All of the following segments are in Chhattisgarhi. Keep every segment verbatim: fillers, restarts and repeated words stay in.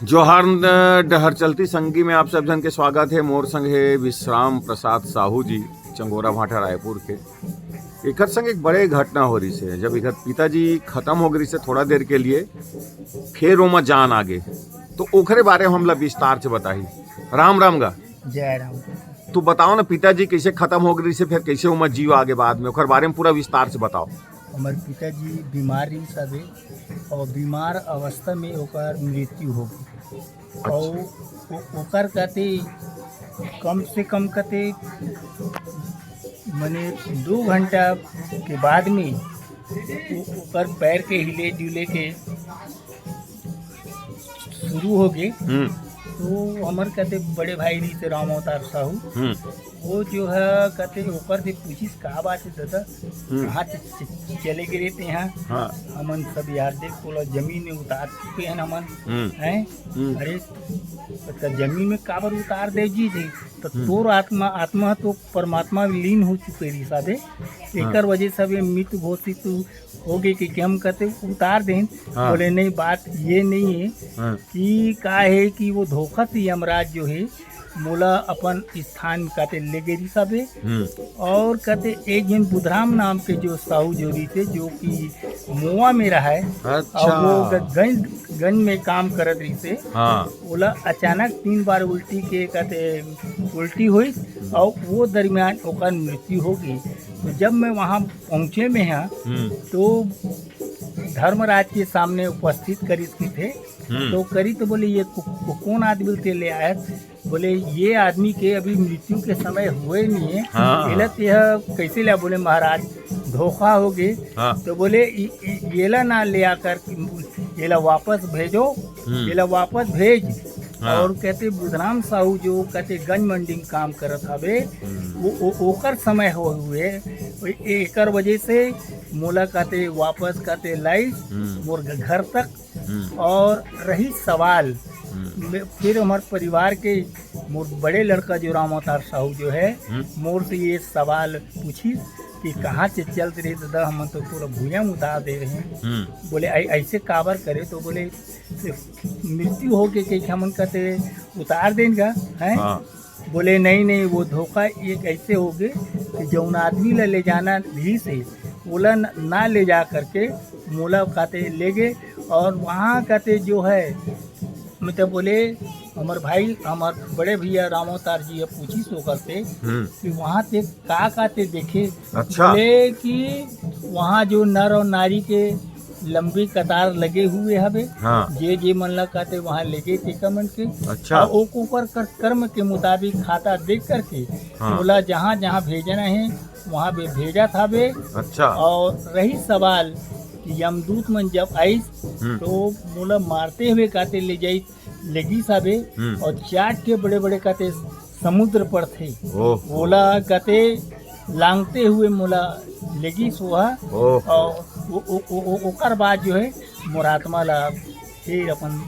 जोहार, न-, डहर चलती संगी में आप सब झन के स्वागत हे। मोर संग हे विश्राम प्रसाद साहू जी, चंगोरा भाटा रायपुर के। एकर संग एक बड़े घटना हो रहिस हे। जब एकर पिताजी खत्म हो गे रहिस हे थोड़ा देर के लिए, फेर ओमा जान आ गे, तो ओकरे बारे में हमला विस्तार से बताही। राम राम गा। जय राम। तू बताओ ना, पिताजी कैसे खत्म हो गे रहिस हे, फेर कैसे ओमा जीव आ गे बाद में, ओकर बारे में पूरा विस्तार से बताओ। हमर पिताजी बीमार रहिस हवे, और बीमार अवस्था में ओकर मृत्यु हो गे। अच्छा। और ओ-, ओकर कहते कम से कम कहते मने दो घंटा के बाद में ओ-, ओकर पैर के हिले डुले के शुरू हो गे। हम्म। तो हमर कहते बड़े भाई रहिस हे राम अवतार साहू, हम्म। वो जो है कहते ओकर से पूछिस, "का बात है दादा, हम्म। कहाँ च-, च-, चले गे रहे तेहा?" हाँ। हमन सब यार देख, तोला जमीन में उतार चुके हैं हमन, हम्म। हैं? हम्म। अरे, तो जमीन में काबर उतार दे जी थे? तो हम्म। तोर आत्मा, आत्मा तो परमात्मा में लीन हो चुके रहिस हवे, हाँ। एकर वजह से अब ये मृत्यु घोषित हो गे कि, कि हम कहते उतार देन। हाँ। बोले, "नहीं, बात ये नहीं है हाँ। कि का है कि वो धोखा से यमराज जो है, मोला अपन स्थान में कहते ले गे रहिस हवे।" हम्म। और कहते एक झन बुधराम नाम के जो साहू जो रहिस हे, जो कि मोवा में रहा है, अच्छा। और वो ग-, गंज, गंज में काम करत रहिस हे। हाँ। ओला अचानक तीन बार उल्टी के कहते उल्टी होइस, और वो दरमियान ओकर मृत्यु हो गई। तो जब मैं वहाँ पहुँचे में हा, हम्म। तो धर्मराज के सामने उपस्थित करिस किथे, हम्म। तो करी तो बोले, "ये को-, को-, कौन आदमी ते ले आया?" बोले, "ये आदमी के अभी मृत्यु के समय हुए नहीं है, हाँ। एला तेह कैसे ले?" बोले, "महाराज, धोखा हो गए।" हाँ। तो बोले, "इ-, इ-, येला ना ले आकर, येला वापस भेजो, हम्म। येला वापस भेज।" हाँ। और कहते बुधराम साहू जो कहते गंज मंडी में काम करत हवे, हम्म। वो, वो, ओकर समय हो हुए, वो एकर वजह से मोला कहते वापस कहते लाइस हम्म। मोर घ-, घर तक। हम्म। और रही सवाल, हम्म। मे-, फिर हमार परिवार के मोर बड़े लड़का जो राम अवतार साहू जो है, हम्म। मोर से ये सवाल पूछिस कि हम्म। कहाँ से चलत रहे दादा, हमन तो पूरा भुइयां में उतार दे रहे हैं। हम्म। बोले, "ऐ-, ऐसे काबर करे?" तो बोले, "मृत्यु हो के कहीं हमन कहते उतार देन गा, हैं?" हाँ। बोले, "नहीं, नहीं, वो धोखा एक ऐसे हो गए कि जौन आदमी ला ले जाना रहिस हे, ओला न-, ना ले जा करके मोला कहते ले गए।" और वहाँ कहते जो है, मतलब बोले, हमर भाई, हमर बड़े भैया राम अवतार जी ये पूछिस ओकर से हम्म। कि वहाँ ते का का ते देखे? अच्छा। बोले कि वहाँ जो नर और नारी के लंबी कतार लगे हुए हवे, हाँ। जे जे मन ला कहते वहाँ लेगे तेकर मन के। अच्छा। और ओ-, ओकर कर-, कर्म के मुताबिक खाता देख करके हाँ। ओला जहाँ जहाँ भेजना है वहाँ पे भेजत हवे। अच्छा। और रही सवाल कि यमदूत मन जब आइस हम्म। तो मोला मारते हुए कहते ले जाइस लेगिस हवे हम्म। और चार ठे बड़े-बड़े कते समुद्र पड़थे। ओहो। ओला कते लांगते हुए मोला लेगिस ओहा ओहो। और ओ-, ओ-, ओ-, ओ-, ओकर बाद जो है मोर आत्मा ला फिर अपन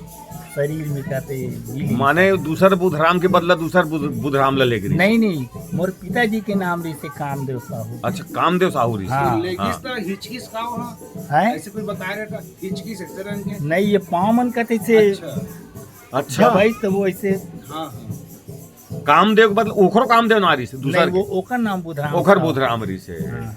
शरीर में कते मिल गे। माने दूसर बुधराम के बदला दूसर बुध-, बुधराम ला लेगे रहिस? नहीं, नहीं, मोर पिताजी के नाम रहिस हे कामदेव साहू। अच्छा, कामदेव साहू रहिस। हाँ। लेगिस हाँ। त हिचकिस का हो? हैं? ऐसे कोई बता रहे था, हिचकिस ऐसे रंग के? नहीं, ये पाँव मन कते से अच्छा। अच्छा। दबाई तो वो ऐसे हाँ, हाँ। कामदेव के बदला ओखरो कामदेव ना रहिस हे, दूसर नहीं, वो के। ओकर नाम बुधराम ओखर था। बुधराम रहिस हे। हाँ।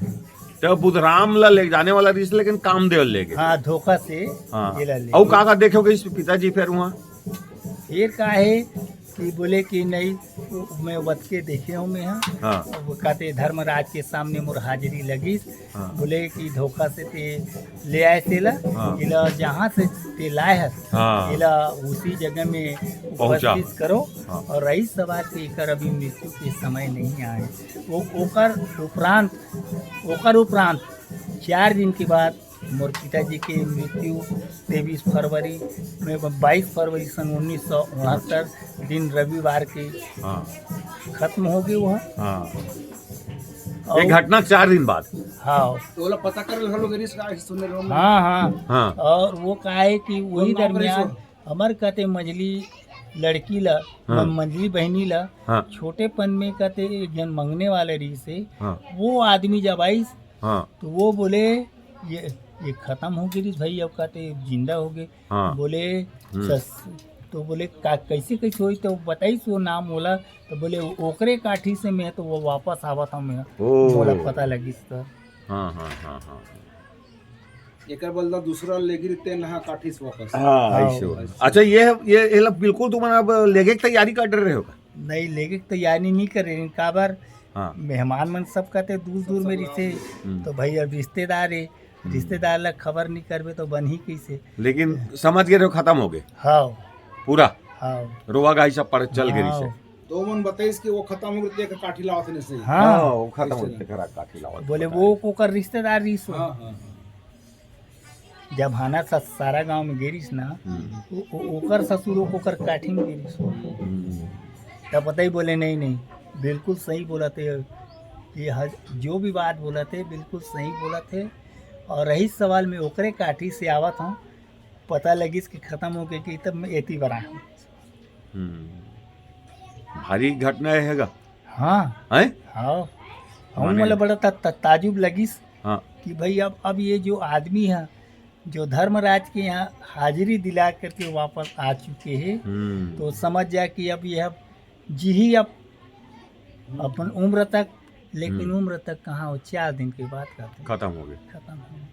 तो बुधराम ला ले जाने वाला रहिस हे, लेकिन कामदेव ले गए। हाँ, धोखा से हाँ। ये ला ले अउ गए। का का देखे हो गए इस पिताजी फिर वहाँ? फिर का है कि बोले कि नहीं, वो मैं वत के देखे हूँ मैं यहाँ। हाँ। वो कहते धर्मराज के सामने मोर हाजिरी लगिस। हाँ। बोले कि धोखा से ते ले आए तेला, हाँ। एला जहाँ से ते लाए हस, हाँ। एला उसी जगह में पहुँचा। उपस्थित करो। हाँ। और रही सवाल कि एकर अभी मृत्यु के समय नहीं आए। वो ओकर उपरांत, ओकर उपरांत चार दिन के बाद मोर पिताजी के मृत्यु तेईस फरवरी में, बाईस फरवरी सन उन्नीस सौ उनहत्तर दिन रविवार के हाँ। खत्म हो गए वो। हाँ। और ये घटना चार दिन बाद। हाँ। तो ओला पता कर हम लोग रिस का सुन रहे हो। हाँ, हाँ। हाँ। और वो का है कि वही वो नौकरी दरमियान से हमर कते मझली लड़की ला, हाँ। म-, मझली बहनी ला, हाँ। छोटेपन में कते एक जन मंगने वाले रहिस हे, हाँ। वो आदमी जब आइस, हाँ। तो वो बोले, ये ये खतम हो गे रिहिस भाई, अब का ते जिंदा हो गे। हाँ। बोले, हम्म। सस-, तो बोले, "का, कैसे, कैसे होई?" तो बताइस वो नाम ओला, तो बोले, "ओकरे काठी से मैं तो वो वापस आवत हूँ मैं।" ओ। मोला पता लगिस तो। हाँ, हाँ, हाँ, हाँ। एकर बदला दूसरा लेगे रिहिस तेन हा काठी से वापस। हाँ, हाँ। ऐसे हो। अच्छा, ये, ये, ये ला बिल्कुल तुमन अब लेगे के तैयारी कर रहे हो का? नहीं, लेगे के तैयारी नहीं कर रहे, काबर हाँ। मेहमान मन सब कथे दूर दूर में रिहिसे, हम्म। तो भाई अब रिश्तेदार है, हम्म। रिश्तेदार ला खबर नहीं करबे तो बनही कैसे? लेकिन समझ गे रहे हो, खतम हो गे? हाँ। पूरा? हाँ। रोवा गाई सब पड़ चल गे हाँ। रिहिसे। तो मन बताइस कि वो खतम हो गे, तेकर काठी लावत नहीं सही। हाँ। हाँ, वो खतम हो गे, तेकर काठी लावत बोले बताइस। वो ओकर रिश्तेदार रिहिस हो। हाँ, हाँ, हाँ। जब हाना सा-, सारा गांव में गे रिहिस ना, हम्म। ओ-, ओ-, ओकर ससुर ओकर काठी में गे रिहिस हो। हम्म। तब पता ही बोले, "नहीं, नहीं, बिल्कुल सही बोलथे, ये हज-, जो भी बात बोलथे, बिल्कुल सही बोलथे।" और रहिस सवाल, मैं ओकरे काठी से आवत हूँ, पता लगिस कि खतम हो गे कि तब मैं एती बर आए हूँ। हम्म। भारी घटना हे गा। हाँ। हैं? हाँ। हम माने मतलब बड़ा त-, त-, ताजुब लगिस हाँ। कि भाई अब, अब ये जो आदमी है, जो धर्मराज के यहाँ हाजिरी दिला करके वापस आ चुके हैं, हम्म। तो समझ जा कि अब यह जी ही अब अपन उम्र तक, लेकिन हम्म। उम्र तक कहाँ हो, चार दिन के बाद खतम। खतम हो गए। खतम हो गए।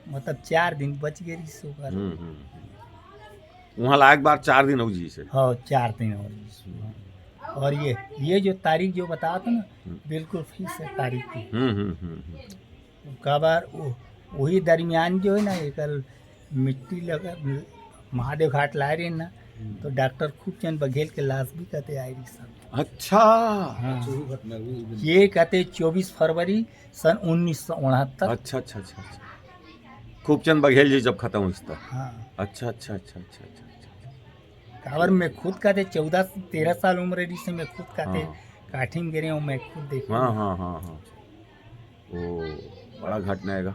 मतलब चार दिन बच गए रिहिस ओकर। हम्म, हम्म, हम्म। वहाँ लायक बार चार दिन हो जी से। हाँ, चार दिन हो जी से। और ये, ये जो तारीख जो बतावत हूँ ना, हम्म। बिल्कुल फिक्स है तारीख की। हम्म, हम्म, हम्म, हम्म। काबर वो, वही दरमियान जो है ना, एकर मिट्टी लगा, महादेव घाट लाए रहे ना, हम्म। तो डॉक्टर खूबचंद बघेल के लाश भी कते आए रही सब। अच्छा। हाँ। अच्छा, वो घटना, वो, वो। ये कते चौबीस फरवरी सन उन्नीस सौ उनहत्तर। अच्छा, अच्छा, अच्छा, अच्छा। खूबचंद बघेल जी जब खतम होइस त। हाँ। अच्छा, अच्छा, अच्छा। काबर मैं खुद कते चौदह, तेरह साल उम्र रही से मैं खुद कते हाँ। काठी में गे रहे हूँ, मैं खुद देखे हाँ, हूँ। हाँ, हाँ, हाँ। ओ, बड़ा घटना हे गा।